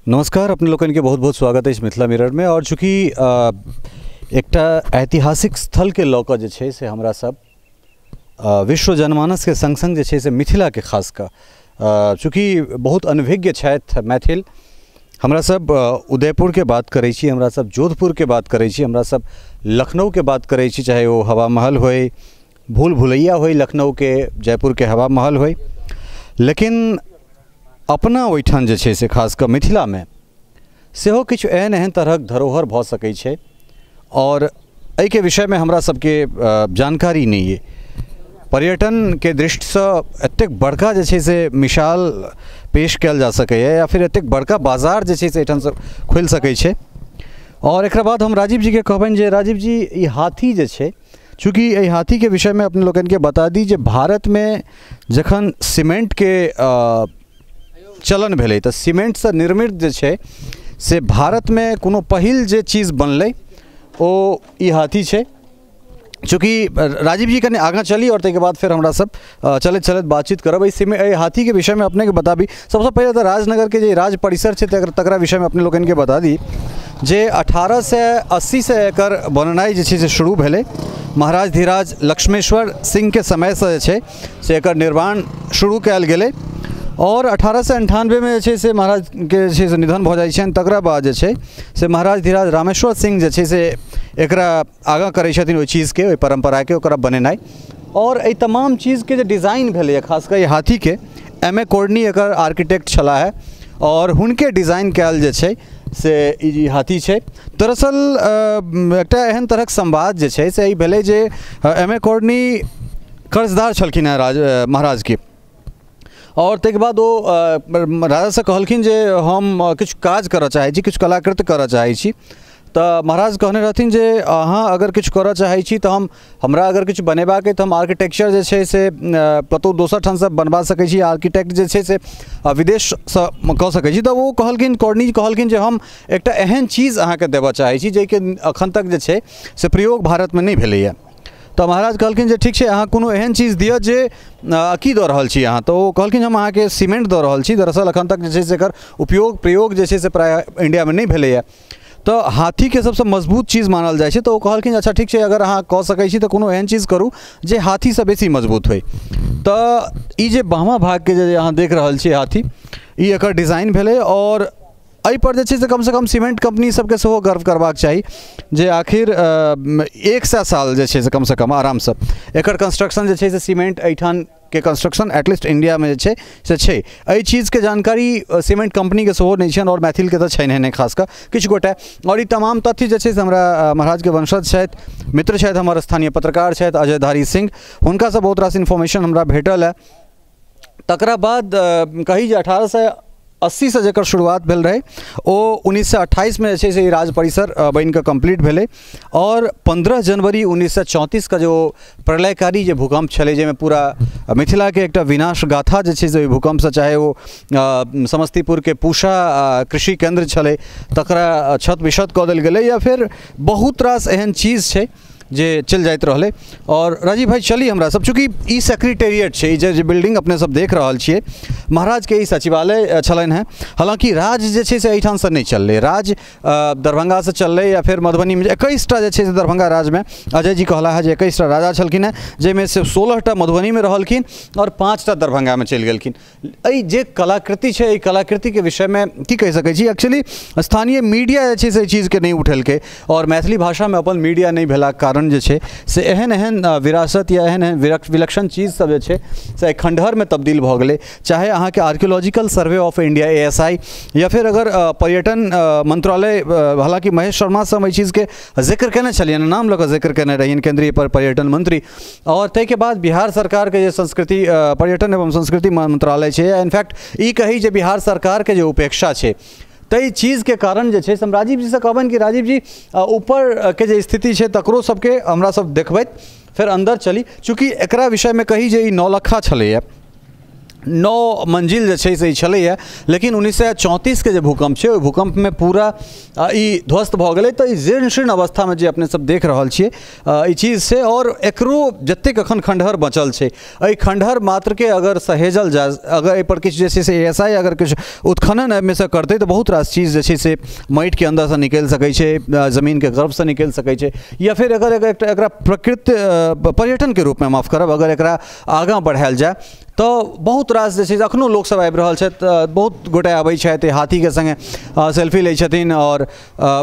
नमस्कार, अपने लोकनि के बहुत बहुत स्वागत अछि मिथिला मिरर में। और चूँकि एकटा ऐतिहासिक स्थल के लऽ कऽ जे छै से हमरा सब विश्व जनमानस के संग संग जे छै से मिथिला के खास कऽ चूँकि बहुत अनभिज्ञ छथि मैथिल, हमरा सब उदयपुर के बात करै छी, हमरा सब जोधपुर के बात करै छी, हमरा सब लखनऊ के बात करै छी, चाहे ओ हवा महल होय, भूल भुलैया होय लखनऊ के, जयपुर के हवा महल होय, लेकिन अपना ओहिठाम जे छै से खास कऽ मिथिलामे सेहो किछु एहन एहन तरहक धरोहर भऽ सकै छै और एहिके विषयमे हमरा सबके जानकारी नहि अइ। पर्यटनके दृष्टिसँ एतेक बड़का जे छै से मिसाल पेश कयल जा सकैए या फिर एतेक बड़का बाजार जे छै से एहिठामसँ खुलि सकै छै। और एकरा बाद हम राजीव जीके कहबनि जे राजीव जी, ई हाथी जे छै, चूँकि एहि हाथीके विषयमे अपने लोकनिके बता दी जे भारतमे जखन सीमेंटके चलन भेलै तऽ सीमेंटसँ निर्मित जे छै से भारतमे कोनो पहिल जे चीज बनलै ओ ई हाथी छै। चूँकि राजीव जी कनि आगाँ चली और ताहिके बाद फेर हमरा सब चलैत चलैत बातचीत करब। एहि हाथीके विषयमे अपनेके बताबी। सबसँ पहिले तऽ राजनगरके जे राज परिसर छै तकरा विषयमे अपने लोकनिके बता दी जे 1880 से एकर बननाइ जे छै से शुरू भेलै। महाराज धीराज लक्ष्मेश्वर सिंहके समयसँ जे छै से एकर निर्माण शुरू कयल गेलै और 1898 में जे छै से महाराज के जे छै से निधन भऽ जाइ छनि। तकरा बाद जे छै से महाराज धीराज रामेश्वर सिंह जे छै से एकरा आगाँ करै छथिन ओहि चीजके, ओहि परम्पराके, ओकरा बनेनाइ। और एहि तमाम चीजके जे डिजाइन भेलैए, खास कऽ एहि हाथीके, एम ए कोर्नी एकर आर्किटेक्ट छलाह है और हुनके डिजाइन कयल जे छै से ई हाथी छै। दरअसल एकटा एहन तरहक संवाद जे छै से ई भेलै जे एम ए कोर्नी कर्जदार छलखिन हेँ महाराजके और ताहिके बाद ओ राजासँ कहलखिन जे हम किछु काज करऽ चाहै छी, किछु कलाकृति करऽ चाहै छी। तऽ महाराज कहने रहथिन जे अहाँ अगर किछु करऽ चाहै छी तऽ हमरा अगर किछु बनेबाक अइ तऽ हम आर्किटेक्चर जे छै से कतहु दोसर ठामसँ बनबा सकै छी, आर्किटेक्ट जे छै से विदेशसँ कऽ सकै छी। तऽ ओ कहलखिन, कोर्नी कहलखिन जे हम एकटा एहन चीज अहाँके देबऽ चाहै छी जाहिके एखन तक जे छै से प्रयोग भारतमे नहि भेलैए। तऽ महाराज कहलखिन जे ठीक छै, अहाँ कोनो एहन चीज दिअ जे की दऽ रहल छी अहाँ। तऽ ओ कहलखिन हम अहाँके सीमेंट दऽ रहल छी। दरअसल एखन तक जे छै से एकर उपयोग प्रयोग जे छै से प्रायः इंडियामे नहि भेलैए। तऽ हाथीके सबसँ मजबूत चीज मानल जाइ छै। तऽ ओ कहलखिन अच्छा ठीक छै, अगर अहाँ कऽ सकै छी तऽ कोनो एहन चीज करू जे हाथीसँ बेसी मजबूत होइ। तऽ ई जे बामा भागके जे अहाँ देख रहल छी हाथी, ई एकर डिजाइन भेलै और एहिपर जे छै से कमसँ कम सीमेंट कम्पनी सबके सेहो गर्व करबाक चाही जे आखिर 100 साल जे छै से कमसँ कम आरामसँ एकर कंस्ट्रक्शन जे छै से सीमेंट एहिठामके कंस्ट्रक्शन एटलीस्ट इंडियामे जे छै से छै। एहि चीजके जानकारी सीमेंट कम्पनीके सेहो नहि छनि और मैथिलके तऽ छनि नहि, खास कऽ किछु गोटे। और ई तमाम तथ्य जे छै से हमरा महाराजके वंशज छथि, मित्र छथि, हमर स्थानीय पत्रकार छथि अजयधारी सिंह, हुनकासँ बहुत रास इन्फॉर्मेशन हमरा भेटल है। तकरा बाद कही जे 1880 से जकर शुरुआत भेल रहै ओ 1928 में जे छै से ई राज परिसर बनिकऽ कम्प्लीट भेलै और 15 जनवरी 1934 के जो प्रलयकारी जे भूकम्प छलै, जाहिमे पूरा मिथिलाके एकटा विनाश गाथा जे छै से ओहि भूकम्पसँ, चाहे ओ समस्तीपुरके पूसा कृषि केन्द्र छलै तकरा क्षत विक्षत कऽ देल गेलै या फिर बहुत रास एहन चीज छै जे चलि जाइत रहलै। और राजीव भाई चली हमरा सब, चूँकि ई सेक्रेटेरिएट छै, ई जे बिल्डिंग अपने सब देख रहल छियै, महाराजके ई सचिवालय छलनि हेँ। हालाँकि राज जे छै से एहिठामसँ नहि चललै, राज दरभंगासँ चललै या फेर मधुबनीमे 21टा जे छै से दरभंगा राजमे अजय जी कहला है जे 21टा राजा छलखिन हेँ, जाहिमे से 16टा मधुबनीमे रहलखिन और 5टा दरभंगामे चलि गेलखिन। एहि जे कलाकृति छै, एहि कलाकृतिके विषयमे की कहि सकै छी, एक्चुअली स्थानीय मीडिया जे छै से एहि चीजके नहि उठेलकै और मैथिली भाषामे अपन मीडिया नहि भेलाक कारण जे छै से एहन एहन विरासत या एहन एहन विलक्षण चीज सब जे छै से खंडहरमे तब्दील भऽ गेलै। चाहे अहाँके archaeological survey of India ASI या फिर अगर पर्यटन मंत्रालय, हालाँकि महेश शर्मासँ हम एहि चीजके जिक्र केने छलियनि, नाम लऽ कऽ जिक्र केने रहियनि केंद्रीय पर्यटन मंत्री। और ताहिके बाद बिहार सरकारके जे संस्कृति पर्यटन एवं संस्कृति मंत्रालय छै, इनफैक्ट ई कही जे बिहार सरकारके जे उपेक्षा छै ताहि चीजके कारण जे छै से हम राजीव जीसँ कहबनि कि राजीव जी ऊपरके जे स्थिति छै तकरो सबके हमरा सब देखबैत फेर अन्दर चली। चूँकि एकरा विषयमे कही जे ई नौलखा छलैए, 9 मंजिल जे छै से ई छलैए, लेकिन 1934 के जे भूकंप छै ओहि भूकंपमे पूरा ई ध्वस्त भऽ गेलै। तऽ ई जीर्ण शीर्ण अवस्थामे जे अपने सब देख रहल छियै ई चीज छै। और एकरो जतेक एखन खंडहर बचल छै एहि खंडहर मात्रके अगर सहेजल जाय, अगर एहिपर किछु जे छै से एएसआई अगर किछु उत्खनन एहिमे से करतै तऽ बहुत रास चीज जे छै से माटिके अन्दरसँ निकलि सकै छै, जमीनके गर्भसँ निकलि सकै छै। या फेर अगर एकरा प्रकृति पर्यटनके रूपमे, माफ करब, अगर एकरा आगाँ बढ़ायल जाय तऽ बहुत रास जे छै से एखनो लोकसब आबि रहल छथि, बहुत गोटे आबै छथि, हाथीके सङ्गे सेल्फी लै छथिन आओर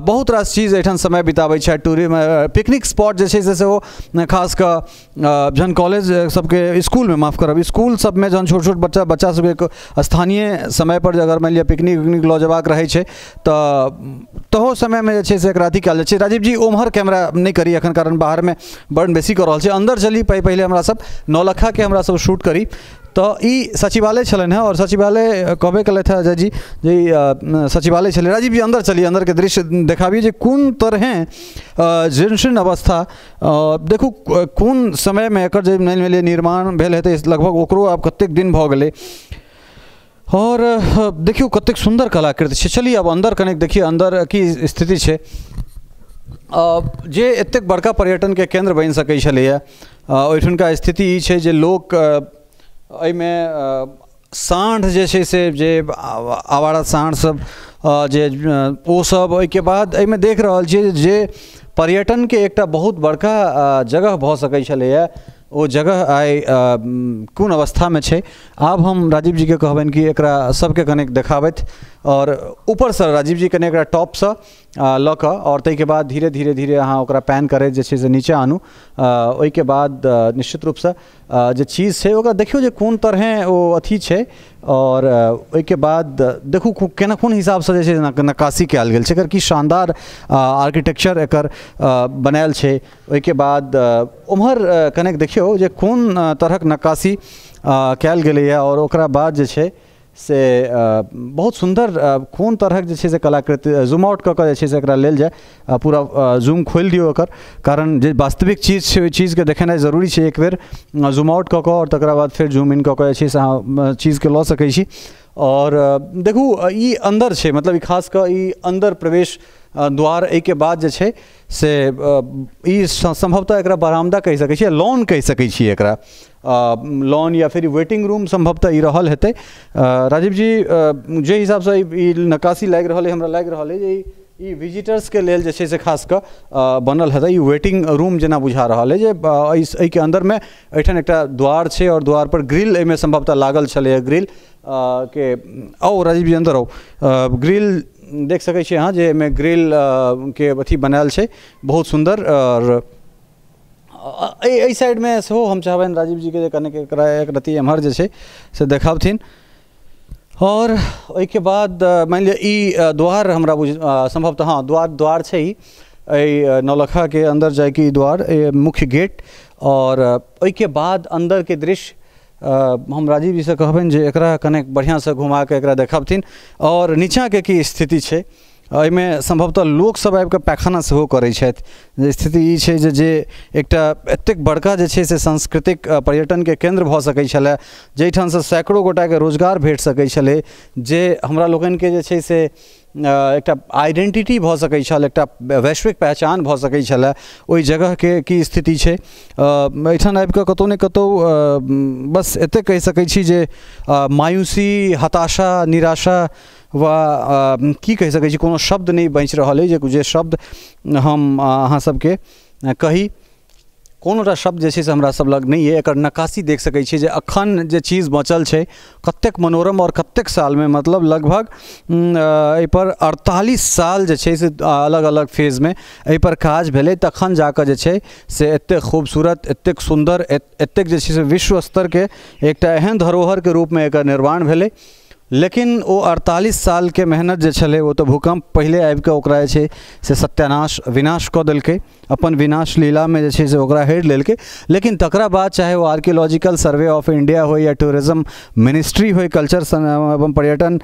बहुत रास चीज एहिठाम समय बिताबै छथि। टूरिज्म पिकनिक स्पॉट जे छै से सेहो खास कऽ जहन कॉलेज सबके इसकुलमे, माफ करब, इसकुल सबमे जहन छोट छोट बच्चा सबके स्थानीय समयपर जे अगर मानि लिअ पिकनिक उकनिक लऽ जेबाक रहै छै तऽ तहो समयमे जे छै से एकरा अथी कयल जाइ छै। राजीव जी ओम्हर कैमरा नहि करी एखन, कारण बाहरमे बड़ बेसी कऽ रहल छै। अन्दर चली, पहिले हमरा सब नौलखाके हमरा सब शूट करी। तऽ ई सचिवालय छलनि हेँ और सचिवालय कहबे केलथि हेँ अजय जी जे ई सचिवालय छलै। राजीव जी अन्दर चली, अन्दरके दृश्य देखाबी जे कोन तरहेँ जीर्ण शीर्ण अवस्था, देखू कोन समयमे एकर जे मानि लिअ निर्माण भेल हेतै, लगभग ओकरो आब कतेक दिन भऽ गेलै। और देखियौ कतेक सुन्दर कलाकृति छै। चलिए आब अन्दर कनेक देखिए अन्दर की स्थिति छै। जे एतेक बड़का पर्यटनके केन्द्र बनि सकै छलैए ओहिठुनका स्थिति ई छै जे लोक एहिमे साँढ़ जे छै से जे आवारा साँढ़ सब जे ओ सब ओहिके बाद एहिमे देख रहल छियै जे पर्यटनके एकटा बहुत बड़का जगह भऽ सकै छलैए ओ जगह आइ कोन अवस्थामे छै। आब हम राजीव जीके कहबनि कि एकरा सबके कनेक देखाबथि और ऊपरसँ राजीव जी कने एकरा टॉपसँ लऽ कऽ और ताहिके बाद धीरे धीरे धीरे अहाँ ओकरा पैन करैत जे छै से नीचाँ आनू। ओहिके बाद निश्चित रूपसँ जे चीज छै ओकरा देखियौ जे कोन तरहेँ ओ अथी छै और ओहिके बाद देखू केना कोन हिसाबसँ जे छै नक्काशी कयल गेल छै, एकर की शानदार आर्किटेक्चर एकर बनायल छै। ओहिके बाद ओम्हर कनेक देखियौ जे कोन तरहक नक्काशी कयल गेलैए और ओकरा बाद जे छै से बहुत सुन्दर कोन तरहक जे छै से कलाकृति जूम आउट कऽ कऽ जे छै से एकरा लेल जाय, पूरा जूम खोलि दियौ एकर, कारण जे वास्तविक चीज छै ओहि चीजके देखेनाइ जरूरी छै। एक बेर जूम आउट कऽ कऽ आओर तकरा बाद फेर जूम इन कऽ कऽ जे छै से अहाँ चीजके लऽ सकै छी। और देखू ई अन्दर छै, मतलब ई खास कऽ ई अन्दर प्रवेश द्वार, एहिके बाद जे छै से ई सम्भवतः एकरा बरामदा कहि सकै छियै, लॉन कहि सकै छियै एकरा, लॉन या फिर वेटिंग रूम सम्भवतः ई रहल हेतै। राजीव जी जे हिसाबसँ ई नक्काशी लागि रहल अइ, हमरा लागि रहल अइ जे ई विजिटर्सके लेल जे छै से खास कऽ बनल हेतै। ई वेटिंग रूम जेना बुझा रहल अइ जे एहिके अन्दरमे एहिठाम एकटा द्वार छै और द्वारपर ग्रिल एहिमे सम्भवतः लागल छलैए, ग्रिल के आउ राजीव जी अन्दर आउ। ग्रिल देख सकै छी अहाँ जे एहिमे ग्रिल के अथी बनायल छै बहुत सुन्दर। और एहि साइडमे सेहो हम चाहबनि राजीव जीके जे कनेक एकरा एक रत्ती एम्हर जे छै से देखाबथिन। और ओहिके बाद मानि लिअ ई द्वार हमरा बुझ सम्भवतः हाँ द्वार छै ई, एहि नौलखाके अन्दर जाइके ई द्वार, मुख्य गेट। और ओहिके बाद अन्दरके दृश्य हम राजीव जीसँ कहबनि जे एकरा कनेक बढ़िआँसँ घुमाकऽ एकरा देखाबथिन। और नीचाँके की स्थिति छै, एहिमे सम्भवतः लोकसब आबिकऽ पैखाना सेहो करै छथि। जे स्थिति ई छै जे जे एकटा एतेक बड़का जे छै से सांस्कृतिक पर्यटनके केन्द्र भऽ सकै छलै, जाहिठामसँ सैकड़ो गोटाके रोजगार भेट सकै छलै, जे हमरा लोकनिके जे छै से एकटा आइडेंटिटी भऽ सकै छल, एकटा वैश्विक पहचान भऽ सकै छलै, ओहि जगहके की स्थिति छै। एहिठाम आबिकऽ कतहु ने कतहु बस एतेक कहि सकै छी जे मायूसी, हताशा, निराशा वा की कहि सकै छी, कोनो शब्द नहि बचि रहल अइ जे शब्द हम अहाँ सबके कही, कोनोटा शब्द जे छै से हमरा सब लग नहि अइ। एकर नक्काशी देख सकै छी जे अखन जे चीज बचल छै कतेक मनोरम और कतेक सालमे, मतलब लगभग एहिपर 48 साल जे छै से अलग अलग फेजमे एहिपर काज भेलै, तखन जाकऽ जे छै से एतेक खूबसूरत, एतेक सुन्दर, एतेक जे छै से विश्व स्तरके एकटा एहन धरोहरके रूपमे एकर निर्माण भेलै। लेकिन ओ 48 सालके मेहनत जे छलै ओ तऽ भूकम्प पहिले आबिकऽ ओकरा जे छै से सत्यानाश विनाश कऽ देलकै, अपन विनाश लीलामे जे छै से ओकरा हेरि लेलकै। लेकिन तकरा बाद चाहे ओ आर्कियोलॉजिकल सर्वे ऑफ इंडिया होइ या टूरिज्म मिनिस्ट्री होइ, कल्चर एवं पर्यटन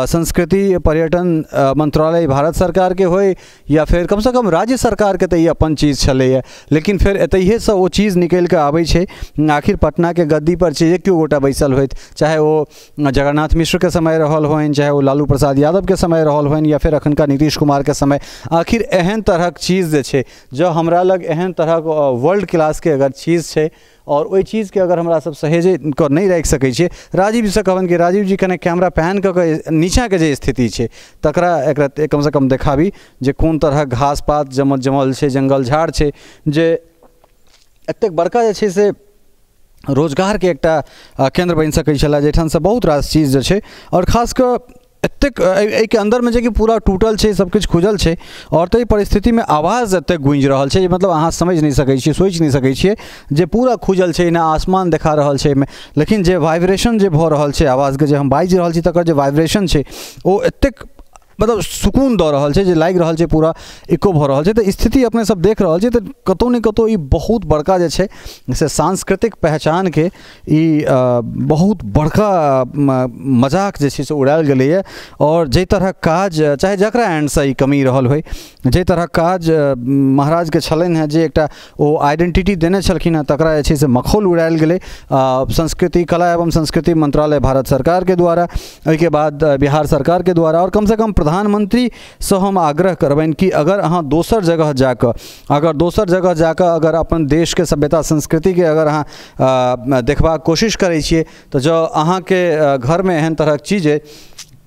संस्कृति पर्यटन मंत्रालय भारत सरकारके होइ या फेर कमसँ कम राज्य सरकारके, तऽ ई अपन चीज छलैए। लेकिन फेर एतहिएसँ ओ चीज निकलिकऽ आबै छै। आखिर पटनाके गद्दीपर जे केओ गोटा बैसल होथि, चाहे ओ जगन्नाथ मिश्रके समय रहल होइन, चाहे ओ लालू प्रसाद यादवके समय रहल होइन या फेर अखनका नीतीश कुमारके समय, आखिर एहन तरहक चीज जे छै, जँ हमरा लग एहन तरहक वर्ल्ड क्लासके अगर चीज छै और ओहि चीजके अगर हमरा सब सहेजे कऽ नहि राखि सकै छियै। राजीवजीसँ कहबनि कि राजीव जी कने कैमरा पैन कऽ कऽ नीचाँके जे स्थिति छै तकरा एकरा कमसँ कम देखाबी जे कोन तरहक घास पात जमल जमल छै, जङ्गल झाड़ छै, जे एतेक बड़का जे छै से रोजगारके एकटा केन्द्र बनि सकै छलै, जाहिठामसँ बहुत रास चीज जे छै। आओर खास कऽ एतेक एहिके अन्दरमे जे कि पूरा टूटल छै, सब किछु खुजल छै, आओर ताहि परिस्थितिमे आवाज एतेक गूँजि रहल छै जे मतलब अहाँ समझि नहि सकै छियै, सोचि नहि सकै छियै जे पूरा खुजल छै, ने आसमान देखा रहल छै एहिमे, लेकिन जे वाइब्रेशन जे भऽ रहल छै आवाजके, जे हम बाजि रहल छी तकर जे वाइब्रेशन छै ओ एतेक मतलब सुकून दऽ रहल छै जे लागि रहल छै पूरा इको भऽ रहल छै। तऽ स्थिति अपने सब देख रहल छी, तऽ कतहु ने कतहु ई बहुत बड़का जे छै से सांस्कृतिक पहचानके ई बहुत बड़का मजाक जे छै से उड़ायल गेलैए। आओर जाहि तरहक काज चाहे जकरा एंडसँ ई कमी रहल होइ, जाहि तरहक काज महाराजके छलनि हेँ, जे एकटा ओ आइडेंटिटी देने छलखिन हेँ, तकरा जे छै से मखौल उड़ायल गेलै संस्कृति कला एवं संस्कृति मंत्रालय भारत सरकारके द्वारा, ओहिके बाद बिहार सरकारके द्वारा। आओर कमसँ कम प्रधानमंत्रीसँ हम आग्रह करबनि कि अगर अहाँ दोसर जगह जाकऽ, अगर दोसर जगह जाकऽ अगर अपन देशके सभ्यता संस्कृतिके अगर अहाँ देखबाक कोशिश करै छियै, तऽ जँ अहाँके घरमे एहन तरहक चीज अइ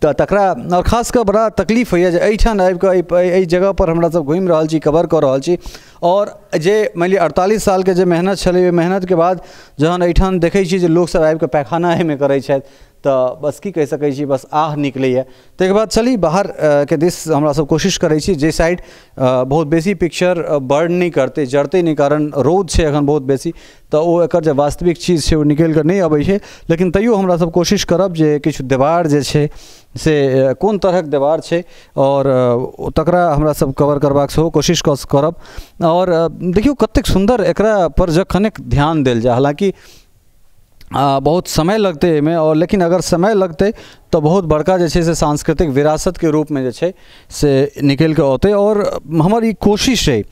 तऽ तकरा, आओर खास कऽ बड़ा तकलीफ होइए जे एहिठाम आबिकऽ एहि जगहपर हमरा सब घुमि रहल छी, कवर कऽ रहल छी, आओर जे मानि लिअ 48 सालके जे मेहनत छलै, ओहि मेहनतके बाद जहन एहिठाम देखै छी जे लोकसब आबिकऽ पैखाना एहिमे करै छथि, तऽ बस की कहि सकै छी, बस आह निकलैए। ताहिके बाद चली बाहर के दिस हमरा सब कोशिश करै छी जे साइड बहुत बेसी पिक्चर बर्न नहि करतै, जरतै नहि, कारण रौद छै एखन बहुत बेसी, तऽ ओ एकर जे वास्तविक चीज छै ओ निकलि कऽ नहि अबै छै। लेकिन तैयो हमरा सब कोशिश करब जे किछु देवार जे छै से कोन तरहक देवार छै और तकरा हमरा सब कवर करबाक सेहो कोशिश करब। और देखियौ कतेक सुन्दर एकरा पर जँ कनेक ध्यान देल जाय, हालाँकि बहुत समय लगतै एहिमे, और लेकिन अगर समय लगतै तऽ बहुत बड़का जे छै से सांस्कृतिक विरासतके रूपमे जे छै से निकलि कऽ औतै। और हमर ई कोशिश अइ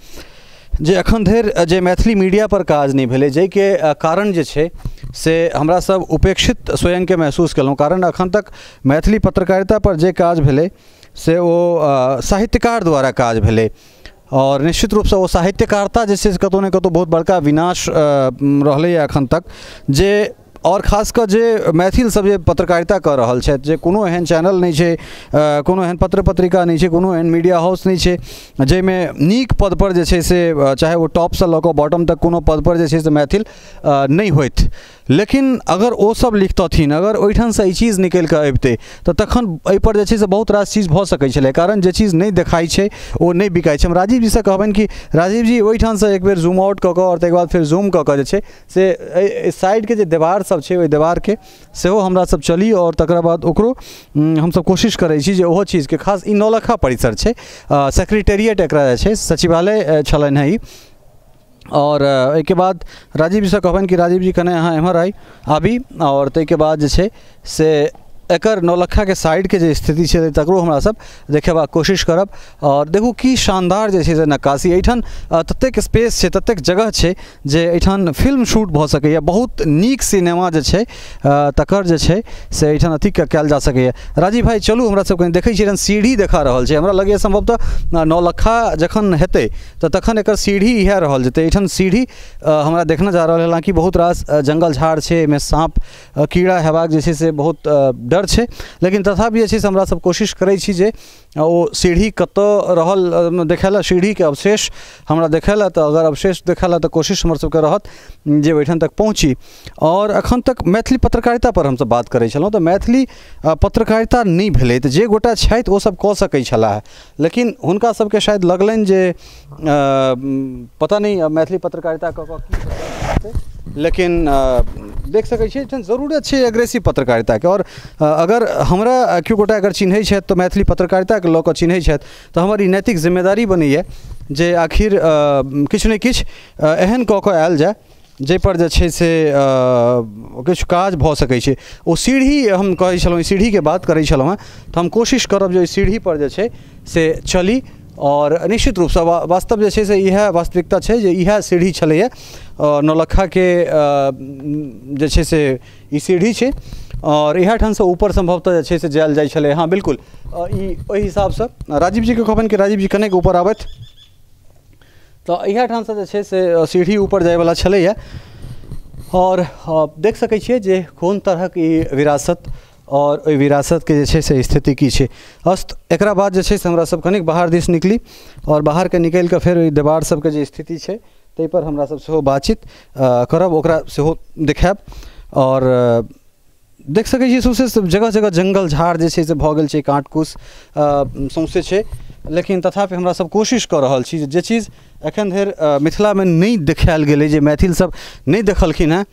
जे एखन धरि जे मैथिली मीडिया पर काज नहि भेलै, जाहिके कारण जे छै से हमरा सब उपेक्षित स्वयंके महसूस केलहुँ, कारण एखन तक मैथिली पत्रकारिता पर जे काज भेलै से ओ साहित्यकार द्वारा काज भेलै, और निश्चित रूपसँ ओ साहित्यकारता जे छै से कतहु ने कतहु बहुत बड़का विनाश रहलैए एखन तक जे। और खास कऽ जे मैथिल सब जे पत्रकारिता कऽ रहल छथि, जे कोनो एहन चैनल नहि छै, कोनो एहन पत्र पत्रिका नहि छै, कोनो एहन मीडिया हाउस नहि छै जाहिमे नीक पदपर जे छै से चाहे ओ टॉपसँ लऽ कऽ बॉटम तक कोनो पदपर जे छै से मैथिल नहि होथि। लेकिन अगर ओ सब लिखतथिन, अगर ओहिठामसँ ई चीज निकलि कऽ अबितै, तऽ तखन एहिपर जे छै से बहुत रास चीज भऽ सकै छलै, कारण जे चीज नहि देखाइ छै ओ नहि बिकाइ छै। हम राजीव जीसँ कहबनि कि राजीव जी ओहिठामसँ एक बेर जूम आउट कऽ कऽ आओर ताहिके बाद फेर जूम कऽ कऽ जे छै से एहि साइडके जे देवार सब छै ओहि देवारके सेहो हमरा सब चली, आओर तकरा बाद ओकरो हमसब कोशिश करै छी जे ओहो चीजके, खास ई नौलखा परिसर छै, सेक्रेटेरिएट एकरा जे छै सचिवालय छलनि हेँ ई। और एहिके बाद राजीव जीसँ कहबनि कि राजीव जी कने अहाँ एम्हर आबी, आओर ताहिके बाद जे छै से एकर नौलखाके साइडके जे स्थिति छै तकरो हमरा सब देखेबाक कोशिश करब। और देखू की शानदार जे छै से नक्काशी, एहिठाम ततेक स्पेस छै, ततेक जगह छै जे एहिठाम फिल्म शूट भऽ सकैए, बहुत नीक सिनेमा जे छै तकर जे छै से एहिठाम अथी कयल जा सकैए। राजीव भाई चलू हमरा सब कनि देखै छियै, एहिठाम सीढ़ी देखा रहल छै, हमरा लगैए सम्भवतः नौलखा जखन हेतै तऽ तखन एकर सीढ़ी इएह रहल जेतै। एहिठाम सीढ़ी हमरा देखना जा रहल है, हालाँकि बहुत रास जङ्गल झाड़ छै, एहिमे साँप कीड़ा हेबाक जे छै से बहुत डर छै, लेकिन तथापि जे छै से हमरा सब कोशिश करै छी जे ओ सीढ़ी कतऽ रहल देखेला, सीढ़ीके अवशेष हमरा देखेला, तऽ अगर अवशेष देखेला तऽ कोशिश हमर सबके रहत जे ओहिठाम तक पहुँची। और एखन तक मैथिली पत्रकारिता पर हमसब बात करै छलहुँ, तऽ मैथिली पत्रकारिता नहि भेलै, तऽ जे गोटा छथि ओ सब कऽ सकै छलाह, लेकिन हुनका सबके शायद लगलनि जे पता नहि मैथिली पत्रकारिता कऽ कऽ की। लेकिन देख सकै छियै एहिठाम जरूरत छै अग्रेसिव पत्रकारिताके। आओर अगर हमरा केओ गोटा अगर चिन्है छथि तऽ मैथिली पत्रकारिताके लऽ कऽ चिन्है छथि तऽ हमर ई नैतिक जिम्मेदारी बनैए जे आखिर किछु ने किछु एहन कऽ कऽ आयल जाय जाहिपर जे छै से किछु काज भऽ सकै छै। ओ सीढ़ी हम कहै छलहुँ, सीढ़ीके बात करै छलहुँ हेँ, तऽ हम कोशिश करब जे ओहि सीढ़ीपर जे छै से चली आओर निश्चित रूपसँ वास्तव जे छै से इएह वास्तविकता छै जे इएह सीढ़ी छलैए नौलक्खाके जे छै से ई सीढ़ी छै आओर इएह ठामसँ ऊपर सम्भवतः जे छै से जायल जाइ छलै। हँ बिल्कुल, ई ओहि हिसाबसँ राजीव जीके कहबनि कि राजीव जी कनेक ऊपर आबथि। तऽ इएह ठामसँ जे छै से सीढ़ी ऊपर जाइवला छलैए आओर देख सकै छियै जे कोन तरहक ई विरासत आओर ओहि विरासतके जे छै से स्थिति की छै। अस्त एकरा बाद जे छै से हमरा सब कनिक बाहर दिस निकली आओर बाहरके निकलि कऽ फेर ओहि देवार सबके जे स्थिति छै ताहिपर हमरा सब सेहो बातचीत करब, ओकरा सेहो देखायब। आओर देख सकै छियै सौँसे जगह जगह जङ्गल झाड़ जे छै से भऽ गेल छै, काँट कुश सौँसे छै, लेकिन तथापि हमरा सब कोशिश कऽ रहल छी जे चीज एखन धरि मिथिलामे नहि देखायल गेलै, जे मैथिल सब नहि देखलखिन हेँ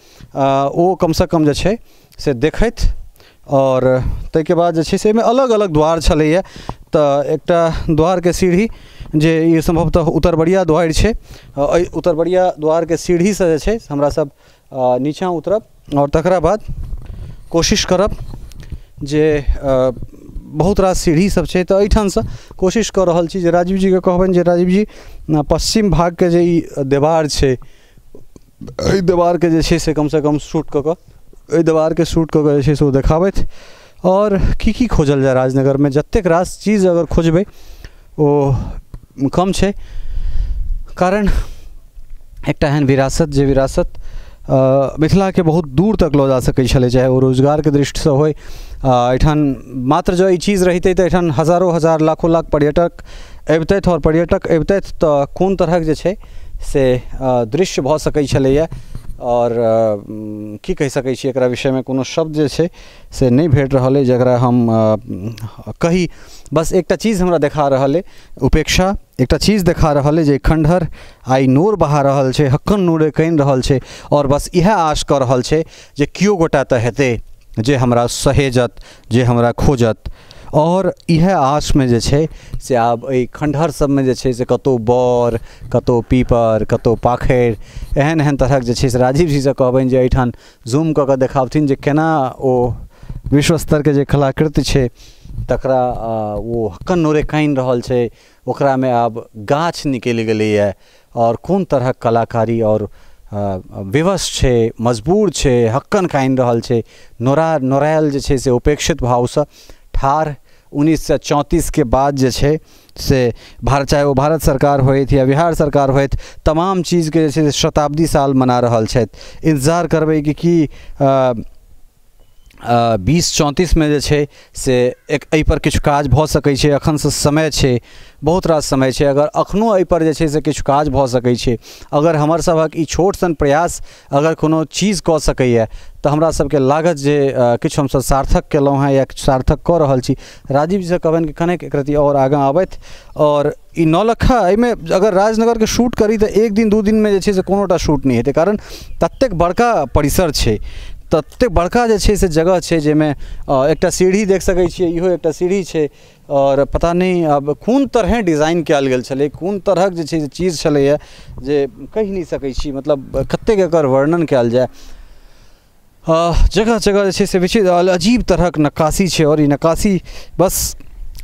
ओ कमसँ कम जे छै से देखथि। आओर ताहिके बाद जे छै से एहिमे अलग अलग द्वार छलैए, तऽ एकटा द्वारके सीढ़ी जे ई सम्भवतः उतरबरिया द्वारि छै, एहि उतरबरिया द्वारके सीढ़ीसँ जे छै हमरा सब नीचाँ उतरब आओर तकरा बाद कोशिश करब जे बहुत रास सीढ़ी सब छै। तऽ एहिठामसँ कोशिश कऽ रहल छी जे राजीव जीके कहबनि जे राजीव जी पश्चिम भागके जे ई देवार छै एहि देवारके जे छै से कमसँ कम शूट कऽ कऽ एहि देवारके शूट कऽ कऽ जे छै से ओ देखाबथि। आओर की की खोजल जाय राजनगरमे, जतेक रास चीज अगर खोजबै ओ कम छै, कारण एकटा एहन विरासत जे विरासत मिथिलाके बहुत दूर तक लऽ जा सकै छलै, चाहे ओ रोजगारके दृष्टिसँ होइ। एहिठाम मात्र जँ ई चीज रहितै तऽ एहिठाम हजारो हजार लाखो लाख पर्यटक अबितथि आओर पर्यटक अबितथि तऽ कोन तरहक जे छै से दृश्य भऽ सकै छलैए। आओर की कहि सकै छी एकरा विषयमे, कोनो शब्द जे छै से नहि भेट रहल अइ जकरा हम कही। बस एकटा चीज हमरा देखा रहल अइ उपेक्षा, एकटा चीज देखा रहल अइ जे खण्डहर आइ नोर बहा रहल छै, हक्कन नोरे कानि रहल छै आओर बस इएह आश कऽ रहल छै जे केओ गोटा तऽ हेतै जे हमरा सहेजत, जे हमरा खोजत। आओर इएह आशमे जे छै से आब एहि खण्डहर सबमे जे छै से कतहु बर, कतहु पीपर, कतहु पाखरि, एहन एहन तरहक जे छै से राजीव जीसँ कहबनि जे एहिठाम जूम कऽ कऽ देखाबथिन जे केना ओ विश्व स्तरके जे कलाकृति छै तकरा ओ हक्कन नोरे कानि रहल छै, ओकरामे आब गाछ निकलि गेलैए आओर कोन तरहक कलाकारी आओर विवश छै, मजबूर छै, हक्कन कानि रहल छै, नोरायल जे छै से उपेक्षित भावसँ ठाढ़। 1934 के बाद जे छै से भारत, चाहे ओ भारत सरकार होथि या बिहार सरकार होथि, तमाम चीजके जे छै से शताब्दी साल मना रहल छथि। इन्तजार करबै कि की 2034 मे जे छै से एक एहिपर किछु काज भऽ सकै छै। एखनसँ समय छै, बहुत रास समय छै, अगर एखनो एहिपर जे छै से किछु काज भऽ सकै छै, अगर हमर सभक ई छोट सन प्रयास अगर कोनो चीज कऽ सकैए तऽ हमरा सबके लागत जे किछु हमसब सार्थक केलहुँ हेँ या किछु सार्थक कऽ रहल छी। राजीव जीसँ कहबनि कि कनेक एक रत्ती आओर आगाँ आबथि। आओर ई नौलक्खा एहिमे अगर राजनगरके शूट करी तऽ एक दिन दू दिनमे जे छै से कोनोटा शूट नहि हेतै, कारण ततेक बड़का परिसर छै, ततेक बड़का जे छै से जगह छै जाहिमे एकटा सीढ़ी देख सकै छियै, इहो एकटा सीढ़ी छै आओर पता नहि आब कोन तरहे डिजाइन कयल गेल छलै, कोन तरहक जे छै से चीज छलैए जे कहि नहि सकै छी, मतलब कतेक एकर वर्णन कयल जाय। जगह जगह जे छै से विचित्र अजीब तरहक नक्काशी छै आओर ई नक्काशी बस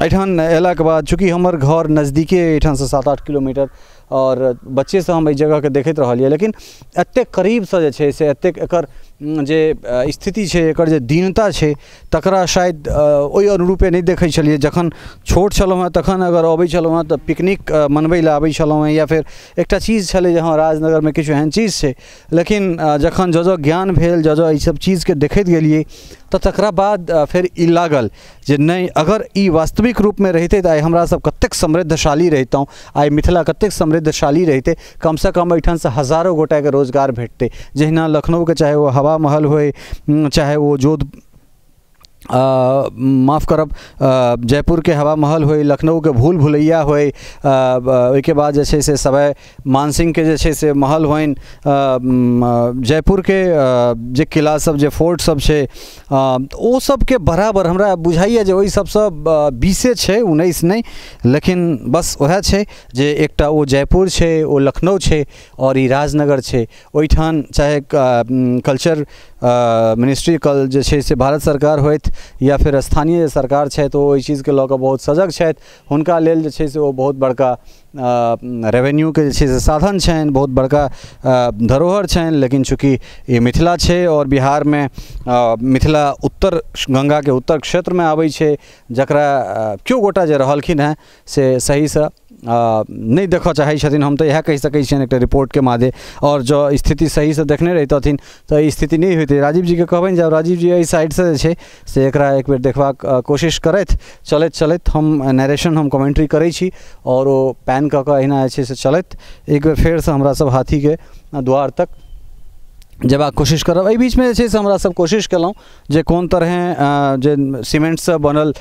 एहिठाम अयलाके बाद, चूँकि हमर घर नजदीके एहिठामसँ 7-8 किलोमीटर आओर बच्चेसँ हम एहि जगहके देखैत रहलियै, लेकिन एतेक करीबसँ जे छै से एतेक एकर जे स्थिति छै, एकर जे दीनता छै तकरा शायद ओहि अनुरूपे नहि देखै छलियै। जखन छोट छलहुँ हेँ तखन अगर अबै छलहुँ हेँ तऽ पिकनिक मनबै लए आबै छलहुँ हेँ या फेर एकटा चीज छलै जे हँ राजनगरमे किछु एहन चीज छै, लेकिन जखन जँ जँ ज्ञान भेल, जँ जँ एहिसब चीजके देखैत गेलियै तऽ तकरा बाद फेर ई लागल जे नहि, अगर ई वास्तविक रूपमे रहितै तऽ आइ हमरा सब कतेक समृद्धशाली रहितहुँ, आइ मिथिला कतेक समृद्धशाली रहितै, कमसँ कम एहिठामसँ हजारो गोटाके रोजगार भेटतै। जहिना लखनऊके चाहे ओ हवा महल होइ, चाहे ओ माफ करब, जयपुरके हवा महल होइ, लखनऊके भूल भुलैया होइ, ओहिके बाद जे छै से सवाई मानसिंहके जे छै से महल होइन, जयपुरके जे किला सब जे फोर्ट सब छै, ओ सबके बराबर हमरा बुझाइए जे ओहि सबसँ 20 छै, 19 नहि, लेकिन बस वएह छै जे एकटा ओ जयपुर छै, ओ लखनऊ छै आओर ई राजनगर छै। ओहिठाम चाहे कल्चर मिनिस्ट्री कल जे छै से भारत सरकार होथि या फिर स्थानीय सरकार छथि, ओ ओहि चीजके लऽ कऽ बहुत सजग छथि। हुनका लेल जे छै से ओ बहुत बड़का रेवेन्यूके जे छै से साधन छनि, बहुत बड़का धरोहर छनि। लेकिन चूँकि ई मिथिला छै आओर बिहारमे मिथिला उत्तर गङ्गाके उत्तर क्षेत्रमे आबै छै, जकरा केओ गोटा जे रहलखिन हेँ से सहीसँ नहि देखऽ चाहै छथिन, हम तऽ इएह कहि सकै छियनि एकटा रिपोर्टके मादे। आओर जँ स्थिति सहीसँ देखने रहितथिन तऽ ई स्थिति नहि होइतै। राजीव जीके कहबनि जे राजीव जी एहि साइडसँ जे छै से एकरा एक बेर देखबाक कोशिश करथि। चलैत चलैत हम नरेशन, हम कमेंट्री करै छी आओर ओ पैन कऽ कऽ एहिना जे छै से चलैत एक बेर फेरसँ हमरा सब हाथीके द्वार तक जेबाक कोशिश करब। एहि बीचमे जे छै से हमरा सब कोशिश केलहुँ जे कोन तरहेँ जे सीमेंटसँ बनल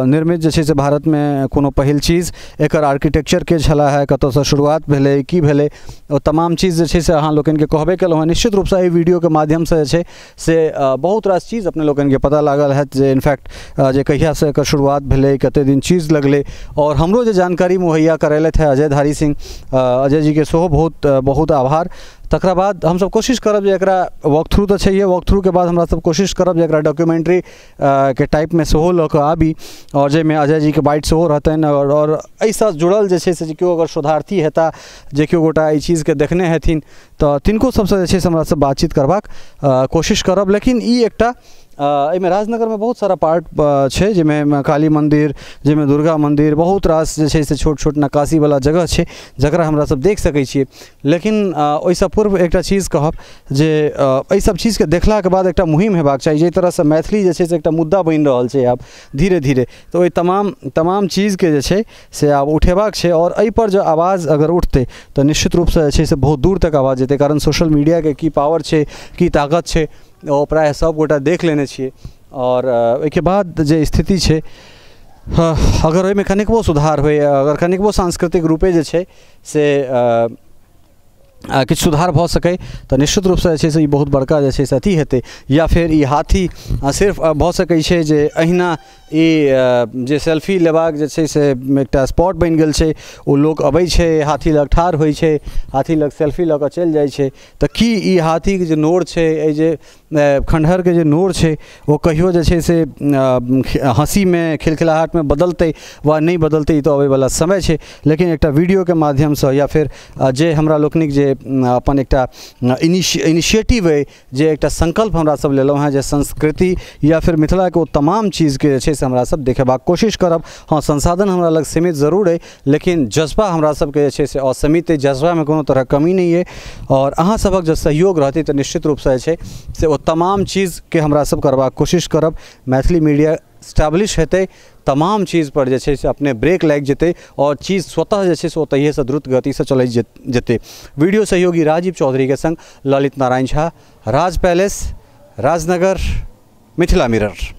निर्मित जे छै से भारतमे कोनो पहिल चीज, एकर आर्किटेक्चर के छलाह है, कतऽसँ शुरुआत भेलै, की भेलै, ओ तमाम चीज जे छै से अहाँ लोकनिके कहबे केलहुँ हँ। निश्चित रूपसँ एहि वीडियोके माध्यमसँ जे छै से बहुत रास चीज अपने लोकनिके पता लागल हैत जे इनफैक्ट जे कहियासँ एकर शुरुआत भेलै, कते दिन चीज लगलै। आओर हमरो जे जानकारी मुहैया करेलथि है अजय धारी सिंह, अजय जीके सेहो बहुत बहुत आभार। तकरा बाद हमसब कोशिश करब जे एकरा वॉक थ्रू तऽ छैहे, वॉक थ्रूके बाद हमरा सब कोशिश करब जे एकरा डॉक्यूमेंट्री के टाइपमे सेहो लऽ कऽ आबी आओर जाहिमे अजय जीके बाइट सेहो रहतनि। आओर एहिसँ जुड़ल जे छै से जे केओ अगर शोधार्थी हेता, जे केओ गोटा एहि चीजके देखने हेथिन, तऽ तिनको सबसँ जे छै से हमरा सब बातचीत करबाक कोशिश करब। लेकिन ई एकटा एहिमे राजनगरमे बहुत सारा पार्ट छै, जाहिमे काली मन्दिर, जाहिमे दुर्गा मन्दिर, बहुत रास जे छै से छोट छोट नक्काशीवला जगह छै जकरा हमरा सब देख सकै छियै। लेकिन ओहिसँ पूर्व एकटा चीज कहब जे एहि सब चीजके देखलाके बाद एकटा मुहिम हेबाक चाही। जाहि तरहसँ मैथिली जे छै से एकटा मुद्दा बनि रहल छै आब धीरे धीरे, तऽ ओहि तमाम तमाम चीजके जे छै से आब उठेबाक छै। आओर एहिपर जँ आवाज अगर उठतै तऽ निश्चित रूपसँ जे छै से बहुत दूर तक आवाज जेतै, कारण सोशल मीडियाके की पावर छै, की ताकत छै, ओ प्रायः सब गोटा देख लेने छियै। आओर ओहिके बाद जे स्थिति छै, अगर ओहिमे कनिकबो सुधार होइ, अगर कनिकबो सांस्कृतिक रूपे जे छै से किछु सुधार भऽ सकै, तऽ निश्चित रूपसँ जे छै से ई बहुत बड़का जे छै से अथी हेतै। या फेर ई हाथी सिर्फ भऽ सकै छै जे अहिना ई जे सेल्फी लेबाक जे छै से एकटा स्पॉट बनि गेल छै, ओ लोक अबै छै, हाथी लग ठाढ़ होइ छै, हाथी लग सेल्फी लऽ कऽ चलि जाइ छै। तऽ की ई हाथीके जे नोर छै, एहि जे खण्डहरके जे नोर छै, ओ कहियो जे छै से हँसीमे खिलखिलाहटमे बदलतै वा नहि बदलतै, ई तऽ अबैवला समय छै। लेकिन एकटा वीडियोके माध्यमसँ या फेर जे हमरा लोकनिक जे अपन एकटा इनिशिएटिव अइ, जे एकटा संकल्प हमरा सब लेलहुँ हेँ जे संस्कृति या फिर मिथिलाके ओ तमाम चीजके जे छै से हमरा सब देखेबाक कोशिश करब। हँ, संसाधन हमरा लग सीमित जरूर अइ, लेकिन जज्बा हमरा सबके जे छै से असीमित अइ, जज्बामे कोनो तरहक कमी नहि अइ। आओर अहाँ सबक जे सहयोग रहतै तऽ निश्चित रूपसँ जे छै से ओ तमाम चीजके हमरा सब करबाक कोशिश करब। मैथिली मीडिया स्टैब्लिश हेतै, तमाम चीज पर जे छै से अपने ब्रेक लागि जेतै आओर चीज स्वतः जे छै से ओतहिएसँ द्रुत गतिसँ चलैत जेतै। वीडियो सहयोगी राजीव चौधरीके संग ललित नारायण झा, राज पैलेस, राजनगर, मिथिला मिरर।